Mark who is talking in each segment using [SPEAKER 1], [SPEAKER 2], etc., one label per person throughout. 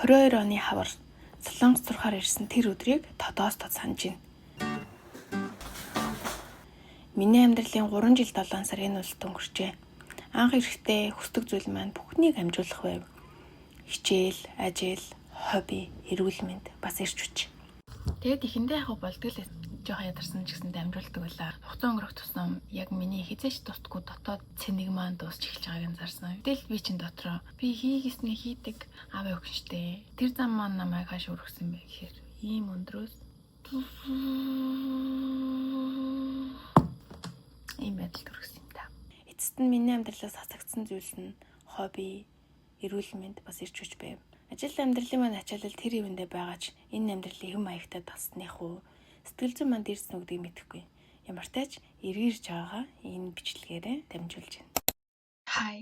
[SPEAKER 1] 22 оны хавар Солонгос сурахаар ирсэн тэр өдрийг тодоос тод санаж байна. Миний амьдралын 3 жил 7 сар энэ улсад өнгөрчээ. Анх ирэхдээ хүсдэг зүйл маань бүхнийг амжуулах байв. Хичээл, ажил, хобби, эрүүл мэнд, бас эрч хүч. Тэгээд эхэндээ яг болдгол жоохон ядарсан ч гэсэн дамжуулдаг байлаа. Хугацаа өнгөрөх тусам яг миний хизээч тусдаггүй дотоод цэник маань дуусч эхэлж байгааг нь зарсан. Тэгэл би чинь дотроо би хийгээсний хийдэг аав өгөн штэ. Тэр зам маань намайг хааш өргөсөн бэ гэхээр ийм өндрөөс ийм байдалд өргөсөн юм да. Эцэст нь миний амьдралаас хасагдсан зүйлс нь хобби, эрүүл мэнд, бас эрч хүч байв. Ажил амьдралын маань ачаалал тэр ивэндээ байгаа ч энэ амьдралын хэм маягтай дасных уу? Сэтгэл зүйн маань дэрсэн үгдийг мэдэхгүй. Ямартай ч эргэрж байгаагаа энэ бичлэгээрээ дамжуулж байна. Хай.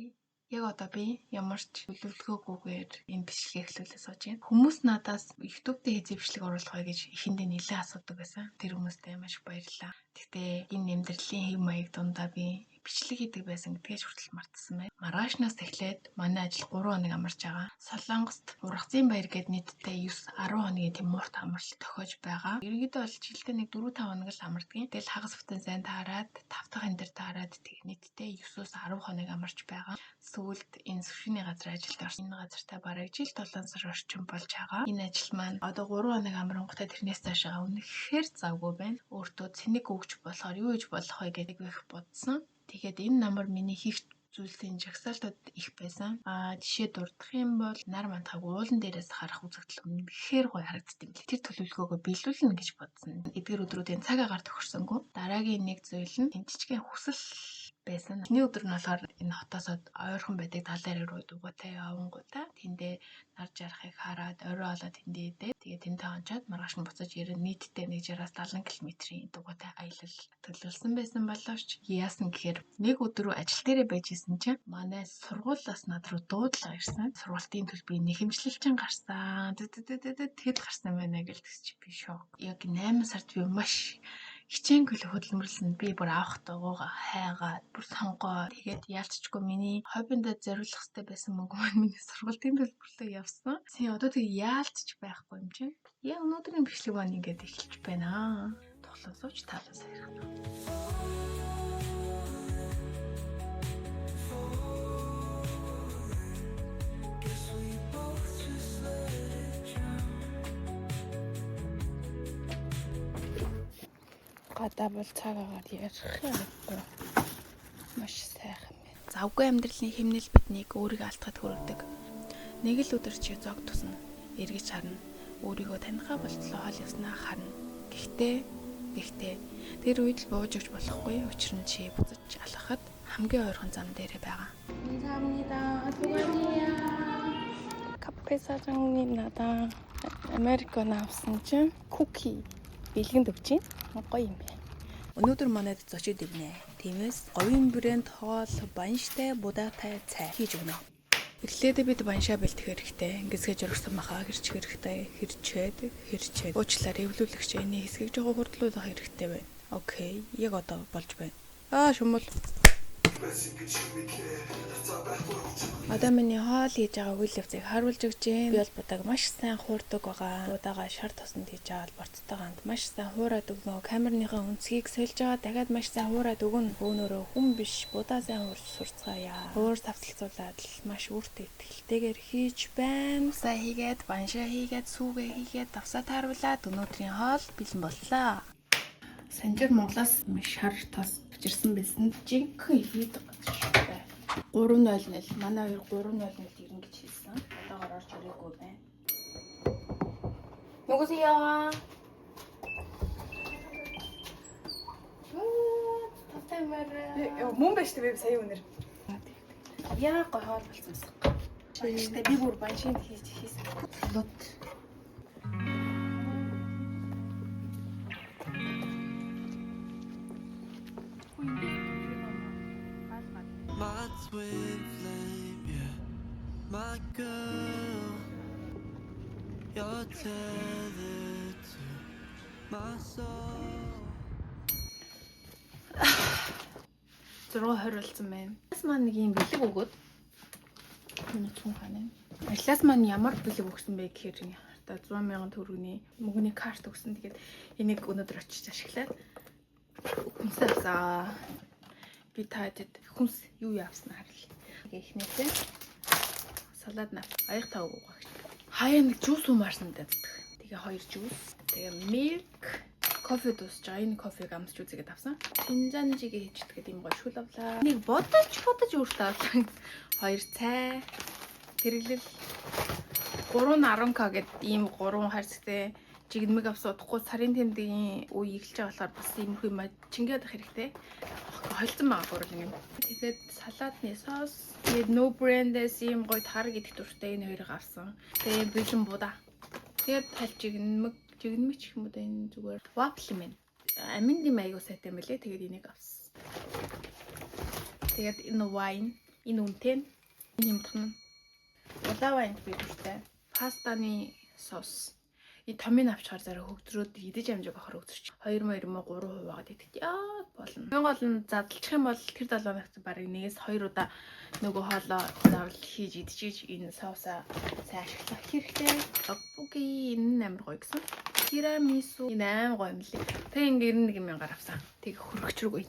[SPEAKER 1] Яг одоо би ямар ч төлөвлөгөөгүйгээр энэ бичлэгийг эхлүүлээ сууж байна. Хүмүүс надаас YouTube дээр хэзээ бичлэг оруулах вэ гэж эхэндээ нэлээд асуудаг байсан. Тэр хүмүүстээ маш их баярлалаа. Гэхдээ энэ амьдралын хэв маяг дундаа би бичлэг хийдэг байсан гэдгээ ч хүртэл мартсан байна. Маргаашнаас эхлээд манай ажил 3 хоног амарч байгаа. Солонгост ургацын баяр гээд нийтдээ 9 10 хоногийн тийм муурт амралт тохиож байгаа. Ерөнхийдөө бол жилдээ нэг 4 5 хоног л амардгийн. Тэгэл хагас бүтэн сайн таарад 5 дахь энэ төр таарад тэг нийтдээ 9-оос 10 хоног амарч байгаа. Сүүлд энэ сүшиний газар ажилд орсон. Энэ газартай бараг жил 7 сар орчим болж байгаа. Энэ ажил маань одоо 3 хоног амрангуудаа тэрнээс цаашаа үнэхээр завгүй байна. Өөртөө цэник өгч болохоор юу хийж болох вэ гэдэг их бодсон. Тэгээд энэ намар миний хийх зүйлсийн жагсаалтууд их байсан. Аа жишээ дурдах юм бол нар мантахаг уулан дээрээс харах үзэгдэл үнэхээр гоё харагддаг юм лээ. Тэр төлөвлөгөөгөө биелүүлнэ гэж бодсон. Эдгээр өдрүүдийн цаг агаар тохирсонгүй. Дараагийн нэг зүйл нь тэнцвэрийн хүсэл байсан. Эхний өдөр нь болохоор энэ хотоос ойрхон байдаг далайн руу дугуйтай явангуудаа тэндээ нар жарахыг хараад орой олоо тэндээ идээд тэгээ тэндээ онцоод маргааш нь буцаж ирэн нийтдээ нэг 60-аас 70 км-ийн дугуйтай аялал төлөвлөсөн байсан боловч яасан гэхээр нэг өдөр ажил дээрээ байж исэн чинь манай сургуулиас над руу дуудлага ирсэн. Сургуулийн төлбөрийн нэхэмжлэл чинь гарсан. Тэгэл гарсан байна гэж тэгс чи би шок. Яг 8 сард би маш хичээнгүй л хөдөлмөрлсөн. Би бүр авах дугуйгаа хайгаад бүр сонгоо. Тэгээд яалтчгүй миний хоббиндаа зориулах хэрэгтэй байсан мөнгө маань миний сургуулийн төлбөрлөө явсан. Тийм одоо тэг яалтч байхгүй юм чинь. Яг өнөөдрийн бичлэг маань ингээд эхэлж байна. Тухлан сууч таалан саяхан.
[SPEAKER 2] Guess we both just let it drown.
[SPEAKER 1] Гадаа бол цаг агаар ярих аргагүй. Маш сайхан байна. Завгүй амьдралын хэмнэл биднийг өөрийгөө алдахад хүргэдэг. Нэг л өдөр чи зог тусна, эргэж харна. Өөрийгөө таныхаа болтлоо хол явснаа харна. Гэхдээ тэр үед л бууж өгч болохгүй. Учир нь чи буцаж алхахад хамгийн ойрхон зам дээрээ байгаа. 감사합니다. 수고하세요. 카페 사장님 надаа Американо авсан чинь 쿠키 бэлгэнд өгч байна. Гоё юм байна. Өнөөдөр манайд зочид ирнэ. Тиймээс говийн брэнд хоол, банштай, будаатай цай хийж өгнө. Эхлээд бид баншаа бэлтгэх хэрэгтэй. Ингэсгэж өргөсөн махаа хэрчих хэрэгтэй. Хэрчээд, хэрчээд. Уучлаарай, эвлүүлэгч энэ хэсгийг жоохон хурдлуулах хэрэгтэй байна. Окей, яг одоо болж байна. Аа, шумул. Одоо миний хоол хийж байгаа үйл явцыг харуулж өгч байна. Би бол будааг маш сайн хуурдаг байгаа. Будаагаа шар тосонд хийж байгаа бол борцтойгоо хамт маш сайн хуураад өгнө. Камерныхаа өнцгийг сольж байгаа. Дахиад маш сайн хуураад өгнө. Бөөнөрөө хүн биш будаа сайн хуурч сурцгаая. Хуур тавцалцуулаад л маш үрт итгэлтэйгээр хийж байна. Усаа хийгээд, баншаа хийгээд, сүүгээ хийгээд, давсаа тааруулаад өнөөдрийн хоол бэлэн боллоо. Санжир Монголоос шар тос авчирсан байсан. Жинхэнэ ихэд газар 3:00 манай хоёр 3:00 ирнэ гэж хэлсэн. Одоогор орж ирээгүй байна. 누구세요?
[SPEAKER 3] Мөн байж тээ би сая өнөр.
[SPEAKER 1] Яа гой хоол болсон байсан. Гэхдээ би бүр баншинд хийж хийсэн. Лот.
[SPEAKER 2] My twin flame, yeah, my girl. You're tethered to my soul.
[SPEAKER 1] 6:20 болсон байна. Бас маань нэг юм бэлэг өгөөд Миний цүнх хана. Ажлаас маань ямар бэлэг өгсөн бэ гэхээр энэ одоо 100 мянган төгрөгийн мөнгөний карт өгсөн. Тэгээд энийг өнөөдөр очиж ашиглаад хүнс авсан. Би та хэд хүнс юу явсан харлаа. Эхнээсээ салаад нав. Аяг тавг угаагч. Хаяа нэг juice уумаарсан даддаг. Тэгээ хоёр juice. Тэгээ milk, кофе дуусч байгаа. Энэ кофег амсч үзээгээд авсан. 된장찌개 хийчдэг юм гоё шүл авлаа. Нэг бодож бодож өөртөө авлаа. Хоёр цай. Хэрэглэл 3.10K гэдэг ийм гурван хайрцагтай жигнэмэг авсан. Удахгүй сарын тэмдгийн үе эхэлж байгаа болохоор бас иймэрхүү юм чингээд авах хэрэгтэй. Холцсон байгаа гурван юм. Тэгээд салаадны соус, тэгээд no brand-ээс ийм гоё тар гэдэг дуртай энэ хоёрыг авсан. Тэгээд бэлэн будаа. Тэгээд тал жигнэмэг, жигнэмэг ч юм уу да, энэ зүгээр waffle юм байна. Аминд юм аягүй сайтай юм лээ. Тэгээд энийг авсан. Тэгээд энэ wine, энэ үнэтэй нь, энэ хямдхан нь. Улаан wine би дуртай. Пастаны соус. И томыг авчгаар зараа хөгзрөөд идэж амжааг ахаар хөгзөрч 2 2 юм уу 3 хуваагаад идэх яг болно. Хамгийн гол нь задлчих юм бол тэр 7 хоногт барыг нэгээс хоёр удаа нөгөө хоолоо заавал хийж идчихэж энэ соусаа сайн ашиглах хэрэгтэй. 떡볶이 энэ амар гоё гэсэн. Тирамису энэ амар гоё юм лээ. Тэг ингээ 91 мянгаар авсан. Тэг хөрөгч рүү.